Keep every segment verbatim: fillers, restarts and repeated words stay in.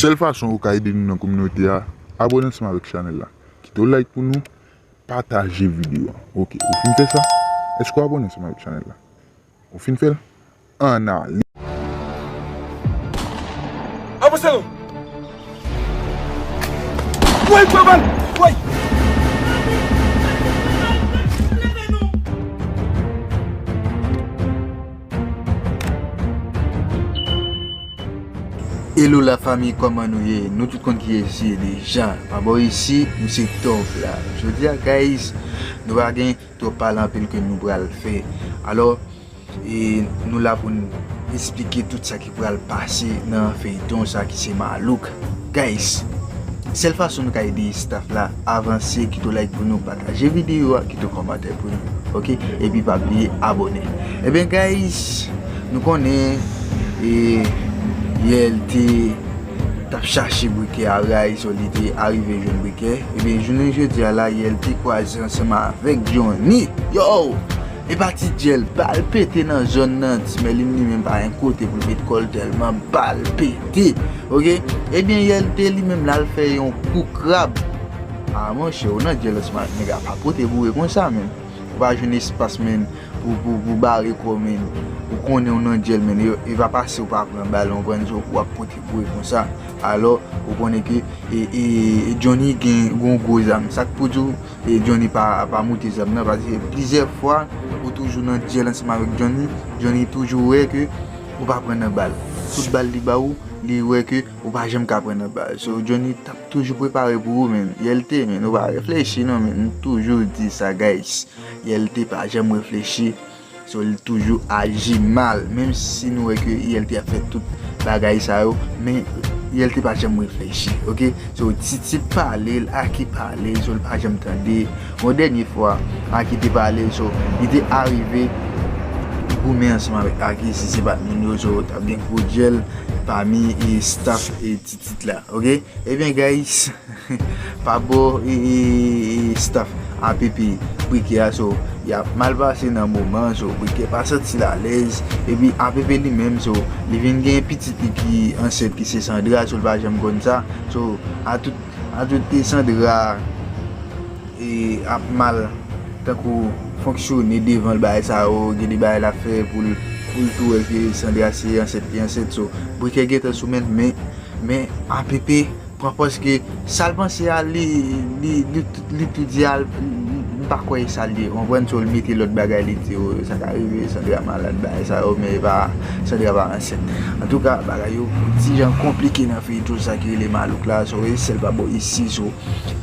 Sèl fason ou ka ede nou nan kominote a, abòne ansanm avèk chanèl la. Kite yon like pou nou, pataje videyo a. Oke, ou fin fè sa? Èske w abòne ansanm avèk chanèl la? Ou fin fè l? Ann ale. Avanse non! Woy, pran bal! Woy! Hello la fanmi, kòman nou ye? Nou tout konn kiyès ye deja. Pa bò isi, nou se Top la. Jodi a, guys, nou pa gen twòp pale anpil ke nou pral fè. Alò, e nou la pou n esplike tout sa ki pral pase nan feyton sa ki se Malouk. Guys, sèl fason nou ka ede staff la avanse, kite yon like pou nou, pataje videyo a, kite yon kòmantè pou nou. Oke? Epi pa bliye abòne. Ebyen, guys, nou konnen, e, yè l te t ap chache brikè a ray, so li te arive jwenn brikè. Ebyen, jounen jodi a la, yè l te kwaze ansanm avèk Johnny. Yo! E pati djèl, bal pete nan zòn nan, Ti Mèlin li menm pa gen kote pou l met kò l tèlman bal pete. Oke? Ebyen, yè l te li menm l al fè yon kou krab. A, monchè, ou nan djèl ansanm avèk nèg a, pa pote boure konsa, menm. Ou pa jwenn espas, menm, pou, pou, pou bare kò w, menm. Ou konnen ou nan djèl, menm. E, e pa pase ou pa pran bal, ou konprann, so, w ap pote boure konsa. Alò, ou konnen ke, e, e, e Johnny gen, gen yon gwo zam. Sa k pou di w, e, Johnny pa, pa moute zam nan, paske plizyè fwa, ou toujou nan djèl ansanm avèk Johnny, Johnny toujou wè ke ou pa pran nan bal. Tout bal li ba ou, li wè ke ou pa janm ka pran nan bal. So, Johnny t ap toujou prepare pou ou, menm. Yè l te, menm, ou pa reflechi, non, menm. M toujou di sa, guys. Yè l te pa janm reflechi. So, li toujou aji mal. Menm si nou wè ke yè l te ap fè tout bagay sa yo, men yè l te pa janm reflechi, oke? So, Titi pale, Aki pale, so, l pa janm tande. Yon dènye fwa, Aki te pale, so, li te arive goumen ansanm avèk Aki, si se pa t moun yo, so, t ap gen gwo djèl pami, e, staff, e, Titi la, oke? Ebyen, guys, pa bò, e, e, e, staff A P P brikè a, so, y ap mal pase nan moman, so, brikè pa santi l alèz, epi A P P li menm, so, li vin gen pitit li ki ansent, ki se Sandra, so, l pa janm konn sa, so, a tout, a tout te Sandra, e, ap mal, tankou fonksyone devan l, bagay sa yo, gen de bagay l ap fè pou l, pou l tou wè ke Sandra se ansent li ansent, so, brikè gentan sou men, men, men A P P pran pòz ke sa l panse a, li, li, li, li tou di a, l, li, li pa kwè e sa l ye, ou konprann, so l mete lòt bagay, li di, o, sa ka rive, Sandra malad, bagay sa yo, men e pa, Sandra pa ansent. Antouka, bagay yo ti jan konplike nan feyton sa ki rele Malouk la, so, e sèl pa bò isi, so,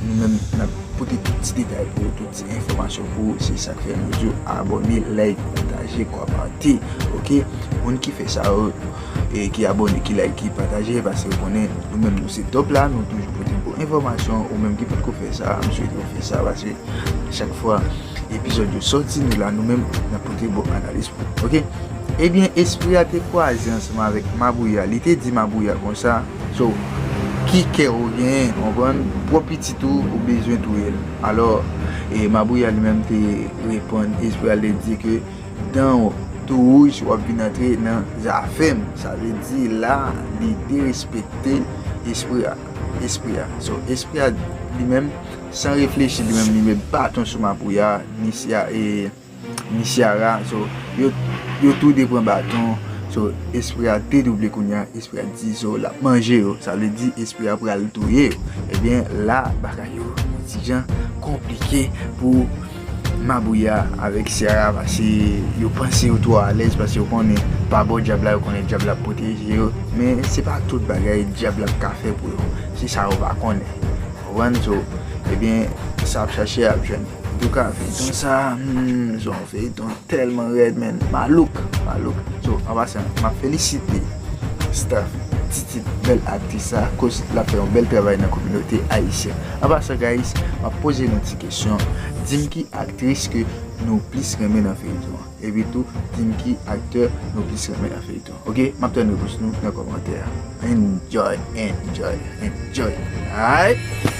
nou menm, n ap pote tout ti detay pou ou, tout ti enfòmasyon pou ou, se sa k fè nou di w abòne, like, pataje, kòmante, oke? Moun ki fè sa yo, e ki abòne, ki like, ki pataje, paske ou konnen nou menm nou se Top la, nou toujou pote bon enfòmasyon, ou menm ki potko fè sa, m swete w fè sa, paske chak fwa epizòd yo sòti, nou la, nou menm, n ap pote bon analiz pou ou, oke? Ebyen, Espri a te kwaze ansanm avèk Mabouya, li te di Mabouya konsa, so, ki kè ou genyen, ou konprann, pwòp pitit ou, ou bezwen touye l. Alò, e Mabouya li menm te reponn, Espri a te di ke dan w tou wouj, w ap vin antre nan zafè m. Sa vle di la, li derespekte espri a. Espri a. So, espri a li menm, san reflechi, li menm, li met baton sou Mabouya, ni Sia, e, ni Ciara. So, yo, yo tou de pran baton. So, espri a dedouble kounye a. Espri a di, so, l ap manje yo. Sa vle di, espri a pral touye yo. Ebyen, la, bagay yo ti jan konplike pou Mabouya avèk Ciara, paske yo panse yo twò alèz, paske yo konnen pa bò dyab la, yo konnen dyab la ap pwoteje yo. Men se pa tout bagay dyab la ka fè pou yo. Se sa yo pa konnen. Ou konprann? So, ebyen, sa ap chache ap jwenn. Antouka, feyton sa, hmm, se yon feyton tèlman rèd, men. Malouk, malouk. So, an pasan, m ap felisite staff Titi, bèl aktris sa, koz l ap fè yon bèl travay nan kominote ayisyèn. An pasan, guys, m ap poze nou ti kesyon. Di m ki aktris ke nou plis renmen nan feyton an. Epi tou, di m ki aktè nou plis renmen nan feyton. Oke, m ap tann repons nou nan kòmantè a. Enjoy, enjoy, enjoy. Alright?